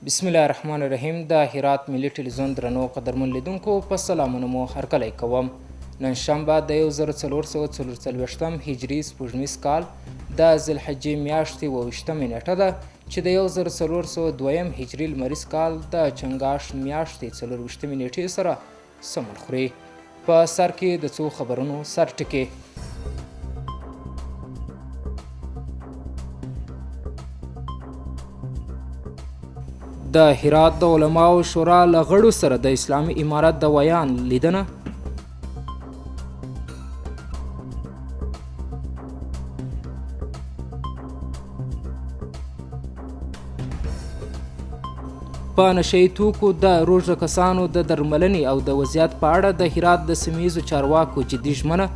بسم الله الرحمن الرحیم د هرات ملي ټلویزیون درنو قدرمن لیدونکو په سلامونو مو هرکلی کوم. نن شنبه د 1444 هجري سپوږمیز کال د ذوالحجې میاشتې 27مې نیټه ده چې د 1402 هجري لمریز کال د چنګاښ میاشتې 24مې نیټې سره سمون خوري. په سر کې د څو خبرونو سر ټکي. د هرات د علماو شورا له غړو سره د اسلامي امارت د ویاند لیدنه. په نشه یي توکو د روږدو کسانو د درملنې او د وضعیت په اړه د هرات د سیمه ییزو چارواکو جدي ژمنه.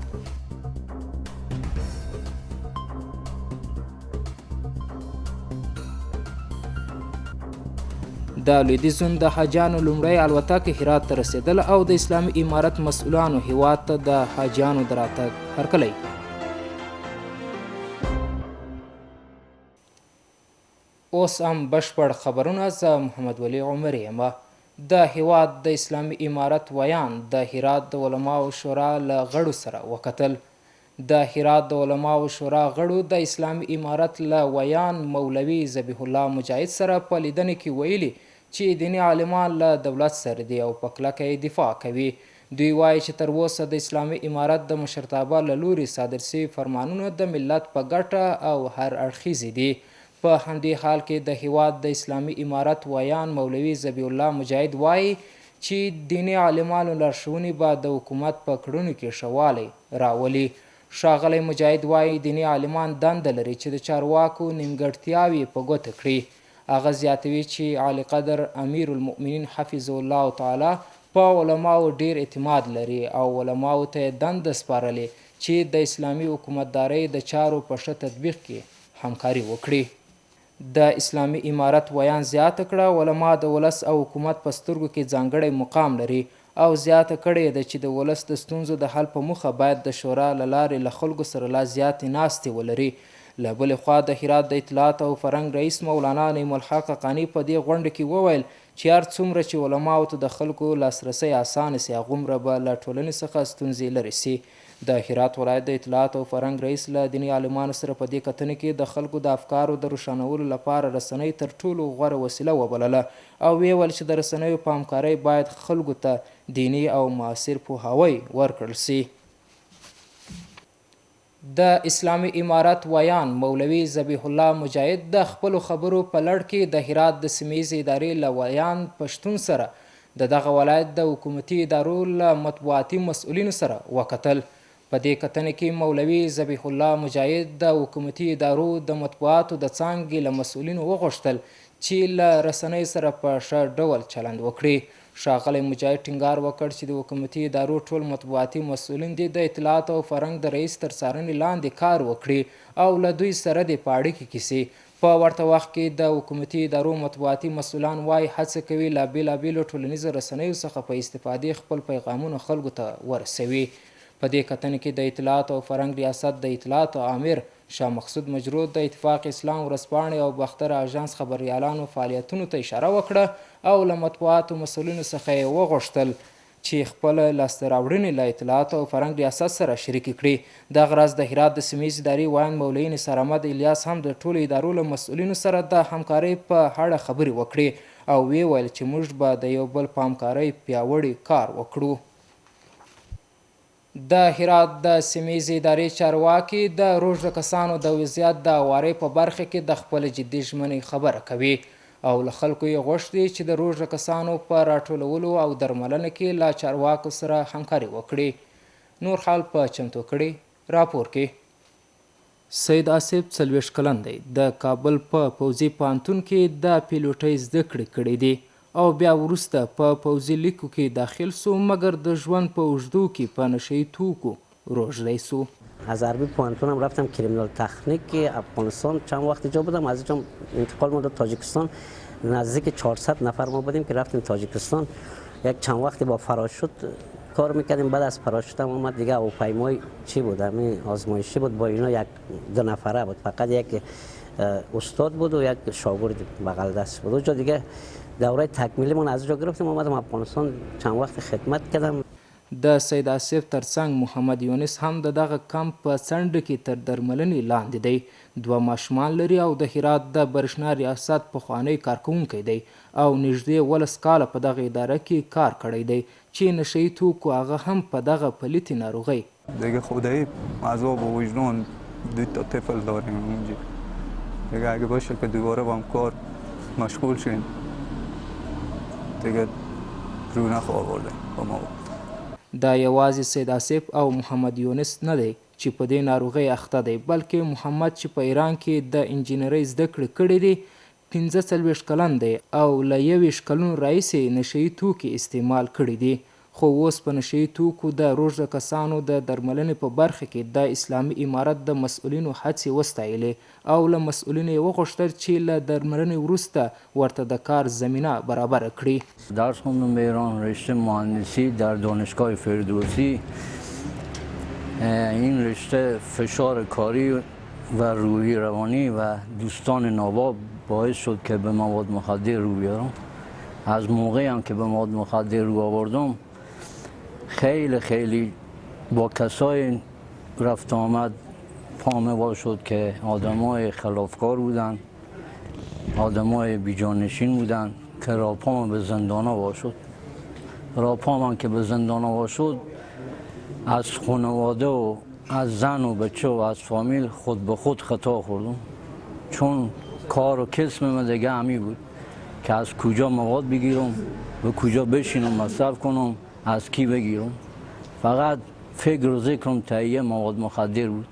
د لویدیځ زون د حاجیانو لومړی الوتکه هرات ته رسېدل او د اسلامي امارت مسؤلانو هیواد ته د حاجیانو د راتګ هرکلی. اوس هم بشپړ خبرونه. زه محمد ولي عمري یم. د هیواد د اسلامي امارت ویاند د هرات د علماو شورا له غړو سره وکتل. د هرات د علماو شورا غړو د اسلامي امارت له ویاند مولوي ذبیح الله مجاهد سره په لیدنه کې ویلي چې دیني عالمان له دولت سره دي او په کلکه یې دفاع کوي. دوی وایي چې تر اوسه د اسلامي امارت د مشرتابه له لوري صادر شوي فرمانونه د ملت په ګټه او هر اړخیزې دي. په همدې حال کې د هیواد د اسلامي امارت ویاند مولوي ذبیح الله مجاهد وایي چې دیني عالمانو لارښوونې به د حکومت په کړنو کې ښه والی راولي. ښاغلی مجاهد وایي دیني عالمان دنده لري چې د چارواکو نیمګړتیاوې په ګوته کړي. هغه زیاتوي چې عالیقدر امیرالمؤمنین حفظه الله تعالی په علماوو ډېر اعتماد لري او علماوو ته یې دنده سپارلې چې د اسلامي حکومتدارۍ د چارو په ښه تطبیق کې همکاري وکړي. د اسلامي امارت ویاند زیاته کړه، علما د ولس او حکومت په سترګو کې ځانګړی مقام لري او زیاته کړې یې ده چې د ولس د ستونزو د حل په موخه باید د شورا له لارې له خلکو سره لا زیاتې ناستې ولري. له بلې خوا د هرات د اطلاعاتو او فرهنګ رئیس مولانا نعیم الحق حقاني په دې غونډه کې وویل چې هر څومره چې علماوو ته د خلکو لاسرسی اسانه شي هغومره به له ټولنې څخه ستونزې لرې شي. د هرات ولایت د اطلاعاتو او فرهنګ رئیس له دیني عالمانو سره په دې کتنه کې د خلکو د افکارو د روښانولو لپاره رسنۍ تر ټولو غوره وسیله وبلله او ویې ویل چې د رسنیو په همکارۍ باید خلکو ته دیني او معاصر پوهاوی ورکړل شي. د اسلامي امارت ویاند مولوي ذبیح الله مجاهد د خپلو خبرو په لړ کې د هرات د سیمه ییزې ادارې له ویاند په شتون سره د دغه ولایت د حکومتي ادارو له مطبوعاتي مسؤلینو سره وکتل. په دې کتنه کې مولوي ذبیح الله مجاهد د حکومتي ادارو د مطبوعاتو د څانګې له مسؤلینو وغوښتل چې له رسنیو سره په ښه ډول چلند وکړي. ښاغلی مجاهد ټینګار وکړ چې د حکومتي ادارو ټول مطبوعاتي مسؤلین دې د اطلاعاتو او فرهنګ د رئیس تر څارنې لاندې کار وکړي او له دوی سره دې په اړیکې کې شي. په ورته وخت کې د حکومتي ادارو مطبوعاتي مسؤلان وايي، هڅه کوي له بېلابېلو ټولنیزو رسنیو څخه په استفادې خپل پیغامونه خلکو ته ورسوي. په دې کتنه کې د اطلاعاتو او فرهنګ ریاست د اطلاعاتو آمر شاه مقصود مجروح د اتفاق اسلام ورځپاڼې او باختر آژانس خبریالانو فعالیتونو ته اشاره وکړه او له مطبوعاتو مسؤلینو څخه یې وغوښتل چې خپل لاسته راوړنې له اطلاعاتو او فرهنګ ریاست سره شریکې کړي. دغه راز د هرات د سیمه ییزې ادارې ویاند مولوي نثار احمد الیاس هم د ټولو ادارو له مسؤلینو سره د همکارۍ په اړه خبرې وکړې او ویې ویل چې موږ به د یو بل په همکارۍ پیاوړي کار وکړو. د هرات د سیمه ییزې ادارې چارواکي د روږدو کسانو د وضعیت د اوارۍ په برخه کې د خپلې جدي ژمنې خبره کوي او له خلکو یې غوښتي چې د روږدو کسانو په راټولولو او درملنه کې له چارواکو سره همکاري وکړي. نور حال په چمتو کړي راپور کې. سید آصف 40 کلن دی، د کابل په پوځي پوهنتون کې د پیلوټۍ زده کړې کړې دي او بیا وروسته په پوځي لیکو کې داخل سو، مګر د ژوند په اوږدو کې په نشه یي توکو روږدی سو. از عربی پوهنتون هم رفتم کریمینال تکنیک افغانستان، چند وقت اینجا بودم، از اینجا انتقال ما تاجیکستان. نزدیک 400 نفر ما بودیم که رفتیم تاجیکستان. یک چند وقتی با فراشوت کار میکردیم. بعد از پراشوت هم اومد دیگه هواپیمای چی بود، همین آزمایشی بود، با اینا یک دو نفره بود فقط. یک استاد بود و یک شاگرد بغل دست بود. اونجا دیگه دوره تکمیلی من از اونجا گرفتیم، اومدم افغانستان، چند وقت خدمت کردم. د سید آصف ترڅنګ محمد یونس هم د دغه کمپ په څنډه کې تر درملنې لاندې دی. دوه ماشومان لري او د هرات د برښنا ریاست پخوانی کارکوونکی دی او نږدې 18 کاله په دغه اداره کې کار کړی دی چې نشه یي توکو هغه هم په دغه پلیتې ناروغۍ. دیگه خدایی عذاب و وجدان، دو تا طفل داریم اونجا دیگه، اگه باشه که دوباره با هم کار مشغول شیم دیگه رو نخواه آورده با ما. دا یوازې سید آصف او محمد یونس نه دی چې په دې ناروغۍ اخته دی، بلکې محمد چې په ایران کې د انجینرۍ زده کړې کړې دي 45 کلن دی او له 21 کلونو راهیسې نشه یي توکي استعمال کړي دي، خو اوس په نشه یي توکو د روږدو کسانو د درملنې په برخه کې د اسلامي امارت د مسؤلینو هڅې وستایلې او له مسؤلینو یې وغوښتل چې له درملنې وروسته ورته د کار زمینه برابره کړي. درس خوندم به ایران، رشته مهندسی در دانشگاه فردوسی. این رشته فشار کاری و روحی روانی و دوستان ناباب باعث شد که به مواد مخدر رو بیارم. از موقعی هم که به مواد مخدر رو آوردم خیلی خیلی با کسای رفت آمد پامه وا شد که آدمای خلافکار بودن، آدمای بیجانشین بودن که راپام به زندانا وا شد. راپام که به زندانا وا شد از خانواده و از زن و بچه و از فامیل خود به خود خطا خوردم، چون کار و کسب من دیگه همی بود که از کجا مواد بگیرم و کجا بشینم مصرف کنم، از کی بگیرم. فقط فکر و ذکرم تهیه مواد مخدر بود،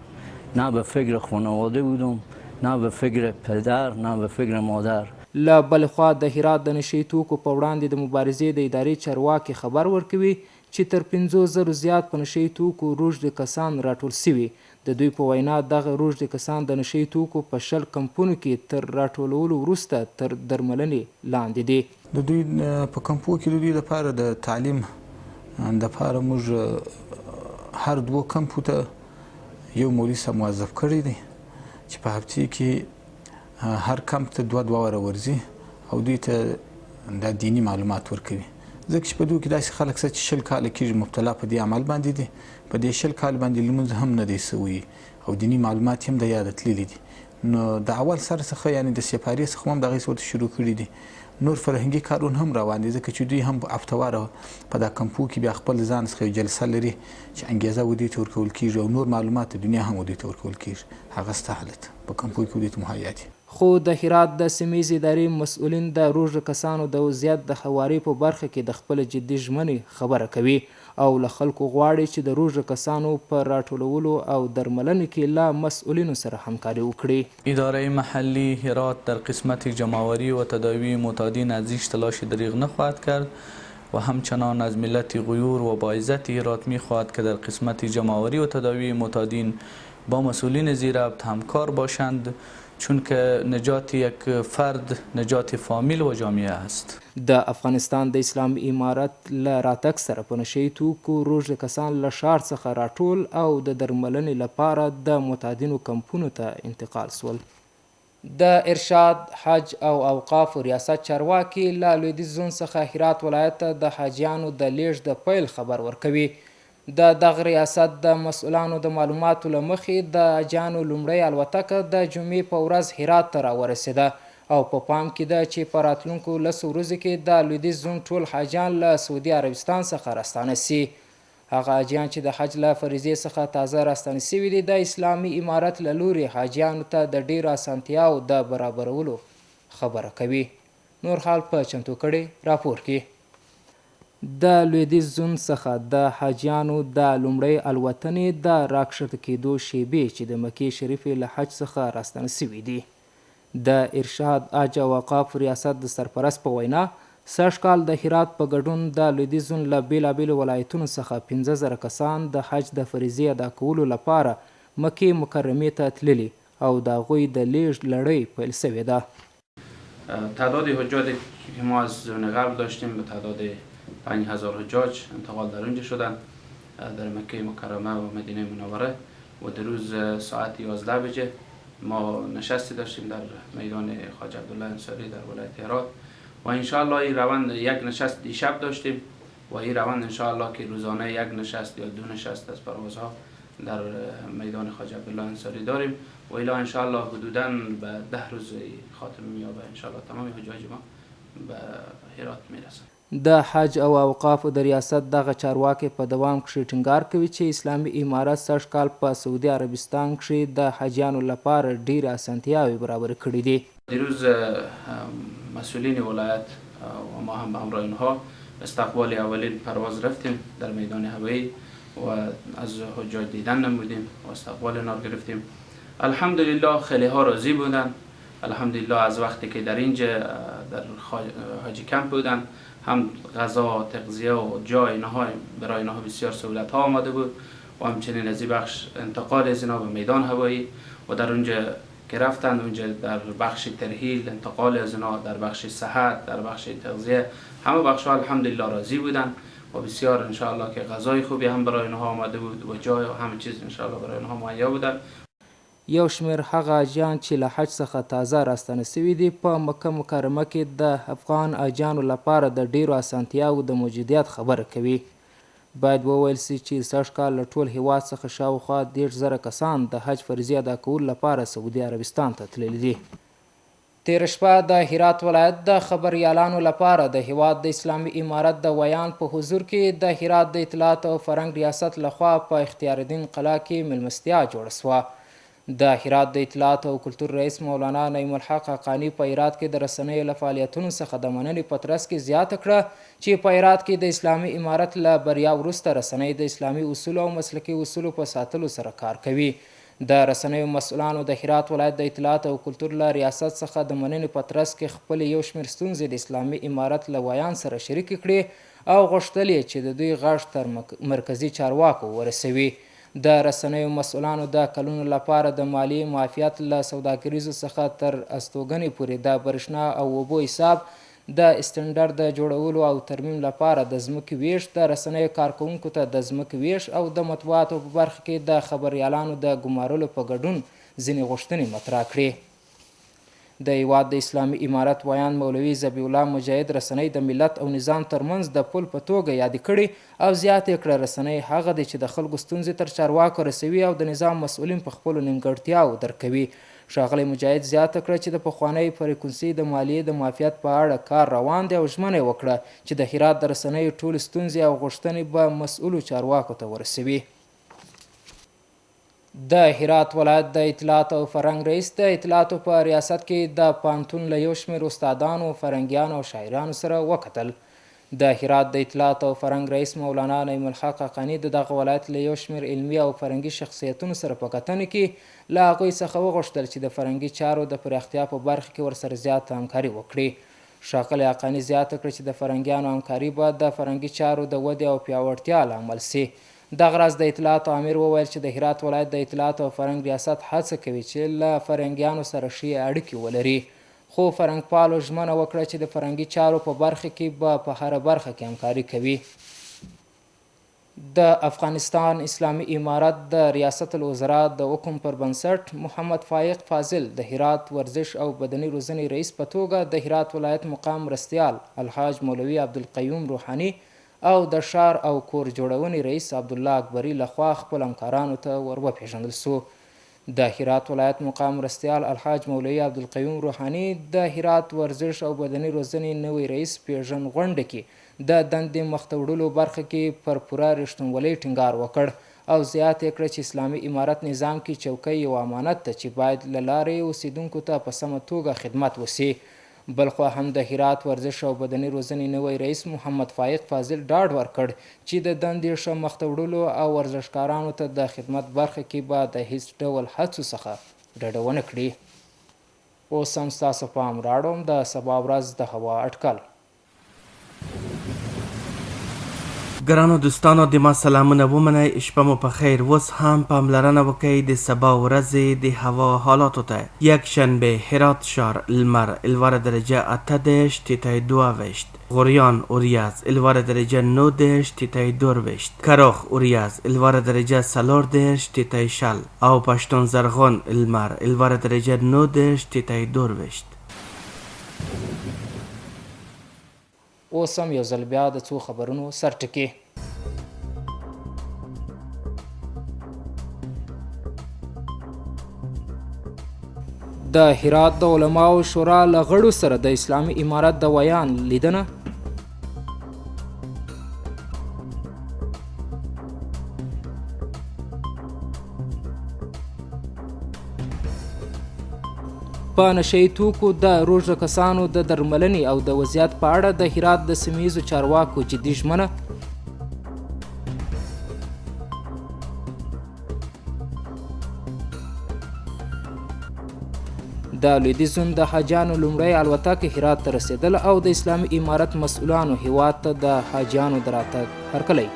نه به فکر خانواده بودم، نه به فکر پدر، نه به فکر مادر. له بلې خوا د هرات د نشه یي توکو په وړاندې د مبارزې د ادارې چارواکي خبر ورکوي چې تر 5000 زیات په نشه یي توکو روږدي کسان راټول سوي. د دوی په وینا دغه روږدي کسان د نشه یي توکو په 20 کمپونو کې تر راټولولو وروسته تر درملنې لاندې دي. د دوی په کمپو کې د دوی لپاره د تعلیم دپاره موږ هر دوو کمپو ته یو مولوي صاحب موظف کړی دی چې په هفتې کې هر کمپ ته دوه دوه واره ورځي او دوی ته دا دیني معلومات ورکوي. ځکه چې په دوی کې داسې خلک شته چې 20 کاله کېږي مبتلا په دې عمل باندې دي، په دې 20 کال باندې لمونځ هم نه دی سوی او دیني معلومات هم د یاده تللي دي. نو د اول سر څخه یعنې د سپارې څخه هم دغه څه ورته شروع کړي دي. نور فرهنګي کارونه هم روان دي، ځکه چې دوی هم هفتهواره په دا کمپو کې بیا خپل ځان څخه یو جلسه لري چې انګیزه ودوی ته ورکول کېږي او نور معلومات د دنیا هم ودوی ته ورکول کېږي. هغه سته حالت په کمپو کې ودوی ته مهیا دي. خو د هرات د سیمه ییزې ادارې مسؤلین د روږدو کسانو د وضعیت د هواري په برخه کې د خپلې جدي ژمنې خبره کوي او له خلکو غواړي چې د روږدو کسانو په راټولولو او درملنې کې له مسؤلینو سره همکاري وکړي. اداره محلی هرات در قسمت جمع‌آوری و تداوی معتادین از هیچ تلاش دریغ نخواهد کرد و همچنان از ملت غیور و با عزت هرات میخواهد که در قسمت جمع‌آوری و تداوی معتادین با مسئولین ذیربط همکار باشند، چون که نجات یک فرد نجات فامیل و جامعه است. د افغانستان د اسلامي امارت له راتګ سره په نشه یي توکو روږدي کسان له ښار څخه راټول او د درملنې لپاره د معتادینو کمپونو ته انتقال سول. د ارشاد، حج او اوقافو ریاست چارواکي له لویدیځ زون څخه هرات ولایت ته د حاجیانو د لیږد د پیل خبر ورکوي. د دغه ریاست د مسؤلانو د معلوماتو له مخې د حاجیانو لومړۍ الوتکه د جمعې په ورځ هرات ته راورسېده او په پام کې ده چې په راتلونکو 10 ورځو کې د لویدیځ زون ټول حاجیان له سعودي عربستان څخه راستانه سي. هغه حاجیان چې د حج له فریضې څخه تازه راستانه سوي دي د اسلامي امارت له لوري حاجیانو ته د ډېرو اسانتیاو د برابرولو خبره کوي. نور حال په چمتو کړي راپور کې. د لویدیځ زون څخه د حاجیانو د لومړۍ الوتنې د راکښته کېدو شیبې چې د مکې شریفې له حج څخه راستانه سوي دي. د ارشاد، حج او اوقافو ریاست د سرپرست په وینا سږ کال د هرات په ګډون د لویدیځ زون له بېلابېلو ولایتونو څخه 5000 کسان د حج د فریضې ادا کولو لپاره مکې مکرمې ته تللي او د هغوی د لیږد لړۍ پیل سوې ده. تعداد حجاج که ما از زون غرب داشتیم به تعداد 5000 حجاج انتقال در اونجا شدن در مکه مکرمه و مدینه منوره و در روز ساعت 11 بجه ما نشستی داشتیم در میدان خواجه عبدالله انصاری در ولایت هرات و انشاءالله این روند یک نشست دیشب داشتیم و این روند انشاءالله که روزانه یک نشست یا دو نشست از پروازها در میدان خواجه عبدالله انصاری داریم و الا انشاءالله حدوداً به 10 روز خاتمه می‌یابه. انشاءالله تمام حجاج ما به هرات میرسند. د حج او اوقافو د ریاست دغه چارواکی په دوام کښې ټینګار کوي چې اسلامي امارت سږ کال په سعودي عربستان کښې د حاجیانو لپاره ډېرې اسانتیاوې برابرې کړې دي. دیروز مسئولین ولایت و ما هم به همراه اینها استقبال اولین پرواز رفتیم در میدان هوایی و از حجاج دیدن نمودیم و استقبال اینها گرفتیم. الحمدلله خیلی ها راضی بودند. الحمدلله از وقتی که در اینجا در حاجی کمپ بودند هم غذا، تغذیه و جای اینها برای اینها بسیار سهولت ها آمده بود و همچنین از این بخش انتقال از اینها به میدان هوایی و در اونجا که رفتند اونجا در بخش ترحیل انتقال از اینها، در بخش صحت، در بخش تغذیه، همه بخش ها الحمدلله راضی بودند و بسیار انشاءالله که غذای خوبی هم برای اینها آمده بود و جای و همه چیز انشاءالله برای اینها مهیا بودند. یو شمېر هغه حاجیان چې له حج څخه تازه راستانه شوي دي، په مکه مکرمه کې د افغان حاجیانو لپاره د ډېرو اسانتیاوو د موجودیت خبره کوي. باید وویل شي چې سږ کال له ټول هېواد څخه شاوخوا 30,000 کسان د حج فریضې ادا کولو لپاره سعودي عربستان ته تللي دي. تېره شپه د هرات ولایت د خبریالانو لپاره د هېواد د اسلامي امارت د ویاند په حضور کې د هرات د اطلاعاتو او فرهنګ ریاست له خوا په اختیارالدین قلعه کې مېلمستیا جوړه شوه. د هرات د اطلاعاتو او کلتور رئیس مولانا نعیم الحق حقاني په هرات کې د رسنیو له فعالیتونو څخه د مننې په ترڅ کې زیاته کړه چې په هرات کې د اسلامي امارت له بریا وروسته رسنۍ د اسلامي اصولو او مسلکي اصولو په ساتلو سره کار کوي. د رسنیو مسؤلانو د هرات ولایت د اطلاعاتو او کلتور له ریاست څخه د مننې په ترڅ کې خپلې یو شمېر ستونزې د اسلامي امارت له ویاند سره شریکې کړې او غوښتل یې چې د دوی غږ تر مرکزي چارواکو ورسوي. د رسنیو مسؤلانو د کلونو لپاره د مالیې معافیت، له سوداګریزو څخه تر استوګنې پورې د برښنا او اوبو حساب، د اسټنډرډ د جوړولو او ترمیم لپاره د ځمکې وېش، د رسنیو کارکوونکو ته د ځمکې وېش او د مطبوعاتو په برخه کې د خبریالانو د ګمارلو په ګډون ځینې غوښتنې مطرح کړې. د هېواد د اسلامي امارت ویاند مولوي ذبیح الله مجاهد رسنۍ د ملت او نظام ترمنځ د پل په توګه یادې کړې او زیاته یې کړه، رسنۍ هغه دي چې د خلکو ستونزې تر چارواکو رسوي او د نظام مسؤلین په خپلو نیمګړتیاوو درکوي. ښاغلی مجاهد زیاته کړه چې د پخوانۍ فریکونسۍ د مالیې د معافیت په اړه کار روان دی او ژمنه یې وکړه چې د هرات د رسنیو ټولې ستونزې او غوښتنې به مسؤلو چارواکو ته ورسوي. د هرات ولایت د اطلاعاتو او فرهنګ رئیس د اطلاعاتو په ریاست کې د پوهنتون له یو شمېر استادانو، فرهنګیانو او شاعرانو سره وکتل. د هرات د اطلاعاتو او فرهنګ رئیس مولانا نعیم الحق حقاني د دغه ولایت له یو شمېر علمي او فرهنګي شخصیتونو سره په کتنه کې له هغوی څخه وغوښتل چې د فرهنګي چارو د پراختیا په برخه کې ورسره زیاته همکاري وکړي. ښاغلي حقاني زیاته کړه چې د فرهنګیانو همکاري به د فرهنګي چارو د ودې او پیاوړتیا لامل شي. دغه راز د اطلاعاتو آمر وویل چې د هرات ولایت د اطلاعاتو او فرهنګ ریاست هڅه کوي چې له فرهنګیانو سره ښې اړیکې ولري، خو فرهنګپالو ژمنه وکړه چې د فرهنګي چارو په برخه کې به په هره برخه کې همکاري کوي. د افغانستان اسلامي امارت د ریاست الوزرا د حکم پر بنسټ محمد فایق فاضل د هرات ورزش او بدني روزنې رئیس په توګه د هرات ولایت مقام مرستیال الحاج مولوي عبدالقیوم روحاني او د ښار او کور جوړونې رئیس عبدالله اکبري له خوا خپلو همکارانو ته ور وپېژندل شو. د هرات ولایت مقام مرستیال الحاج مولوي عبدالقیوم روحاني د هرات ورزش او بدني روزنې نوی رئیس پېژند غونډه کې د دندې مخته وړلو برخه کې پر پوره رښتونولۍ ټینګار وکړ او زیاته یې کړه چې اسلامي امارت نظام کې چوکۍ یو امانت ده چې باید له لارې یې اوسېدونکو ته په سمه توګه خدمت وشي. بلخوا هم د هرات ورزش او بدني روزنې نوی رئیس محمد فایق فاضل ډاډ ورکړ چې د دندې ښه مخته وړلو او ورزشکارانو ته د خدمت برخه کې به د هیڅ ډول هڅو څخه ډډه ونه کړي. اوس هم ستاسو پام رااړوم د سبا ورځ د هوا اټکل. ګرانو دوستانو د ما سلامونه ومنئ، شپه مو په خیر. اوس هم پاملرنه وکړئ د سبا ورځې د هوا حالاتو ته. یکشنبه، هرات ښار، لمر، لوړه درجه 38، ټیټه 22. غوریان، اوریځ، لوړه درجه 39، ټیټه 22. کروخ، اوریځ، لوړه درجه 34، ټیټه 20. او پښتون زرغون، لمر، لوړه درجه 39، ټیټه 22. اوس هم یو ځل بیا د څو خبرونو سرټکي. د هرات د علماو شورا له غړو سره د اسلامي امارت د ویاند لیدنه. په نشه یي توکو د روږدو کسانو د درملنې او د وضعیت په اړه د هرات د سیمه ییزو چارواکو جدي ژمنه. د لویدیځ زون د حاجیانو لومړی الوتکه هرات ته رسېدل او د اسلامي امارت مسؤلانو هیواد ته د حاجیانو د راتګ هرکلی.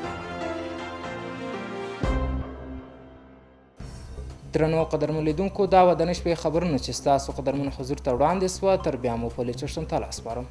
درنو قدرمن لیدونکو، دا وه د نن شپې خبرونه چې ستاسو قدرمن حضور ته وړاندې سوه. تر بیا مو په لوی څښتن تعالی سپارم.